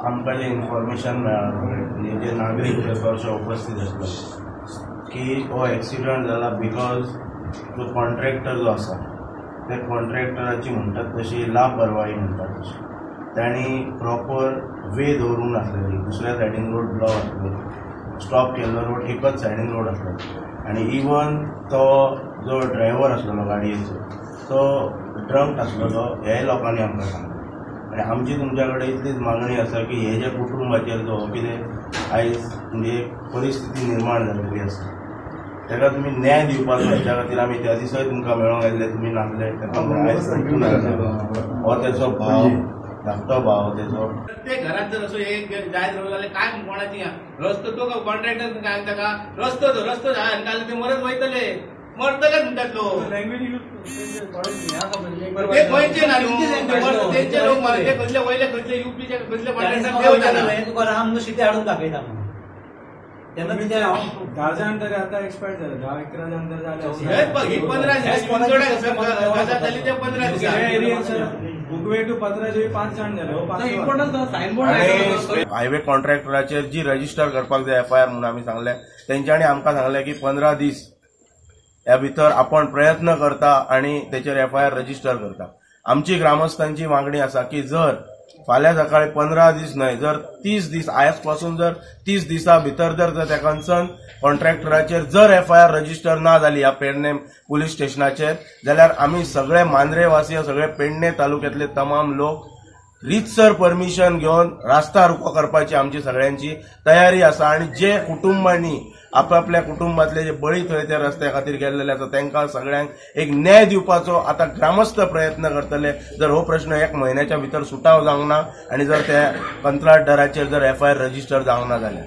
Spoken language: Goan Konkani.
आमकां जें इन्फॉर्मेशन मेळ्ळां, जे नागरीक चडशे उपस्थित आसले की हो एक्सिडंट जाला because जो कॉन्ट्रॅक्टर जो आसा त्या कॉन्ट्रॅक्टराची म्हणटात तशी लापरवाही म्हणटात तशी तांणी प्रॉपर वे दवरूंक नासलेली. दुसऱ्या सायडीन रोड ब्लॉक आसलो, स्टॉप केल्लो रोड, एकच सायडीन रोड आसलो आनी इवन तो जो ड्रायव्हर आसलेलो गाडयेचो तो ड्रंक आसलेलो हेय लोकांनी आमकां सांगलें. आनी आमची तुमच्या कडेन इतलीच मागणी आसा की हे जे कुटुंबाचेर जो कितें आयज म्हणजे परिस्थिती निर्माण जाल्ली आसा ताका तुमी न्याय दिवपाचो. हेच्या खातीर आमी त्या दिसाय तुमकां मेळोंक आयिल्ले, तुमी नासले, ताका आयज हो तेचो भाव, धाकटो भाव तेचो. प्रत्येक घरात जर असो एक जायत रावलो जाल्यार काय कोणाची रस्तो तो कॉन्ट्रॅक्टर काय ताका रस्तो तो रस्तो जाय ते मरत वयतले, मरतले म्हणटात लोक. ते गोंयचे ना तेंचे लोक मरते, खंयले वयले खंयले युपीचे खंयले कॉन्ट्रॅक्टर तुका राम नुस्तें हाडून दाखयता म्हणून तेन्ना ते 10 जाण तरी आता एक्सपायर झाले, 10-11 जाण तरी झाले. 15 जाली ते 15 दिसां उगवे टू पत्राचे 5 जाण झाले. हायवे कॉन्ट्रॅक्टराचेर जी रजिस्टर करपाक जाय एफआयआर म्हणून आमी सांगले तेंच्यांनी आमकां सांगलें की 15 दीस ह्या भितर आपण प्रयत्न करता आनी तेचेर एफआयआर रजिस्टर करता. आमची ग्रामस्थांची मागणी आसा की जर फाल्यां सकाळी 15 दीस न्हय जर 30 दीस आयज पासून जर 30 दिसां भितर जर त्या कन्सर्न कॉन्ट्रॅक्टराचेर जर एफआयआर रजिस्टर ना जाली ह्या पेडणे पुलीस स्टेशनाचेर जाल्यार आमी सगळे मांद्रेवासी, सगळे पेडणे तालुक्यातले तमाम लोक रितसर परमिशन घेवन रास्ता रोको करपाची आमची सगळ्यांची तयारी आसा. आनी जे कुटुंबांनी आपापल्या कुटुंबातले जे बळी थंय त्या रस्त्या खातीर गेल्लेले आसा तांकां सगळ्यांक एक न्याय दिवपाचो आतां ग्रामस्थ प्रयत्न करतले. जर हो प्रश्न 1 म्हयन्याच्या भितर सुटाव जावंक ना आनी जर त्या कंत्राटदाराचेर जर एफआयआर रजिस्टर जावंक ना जाल्यार.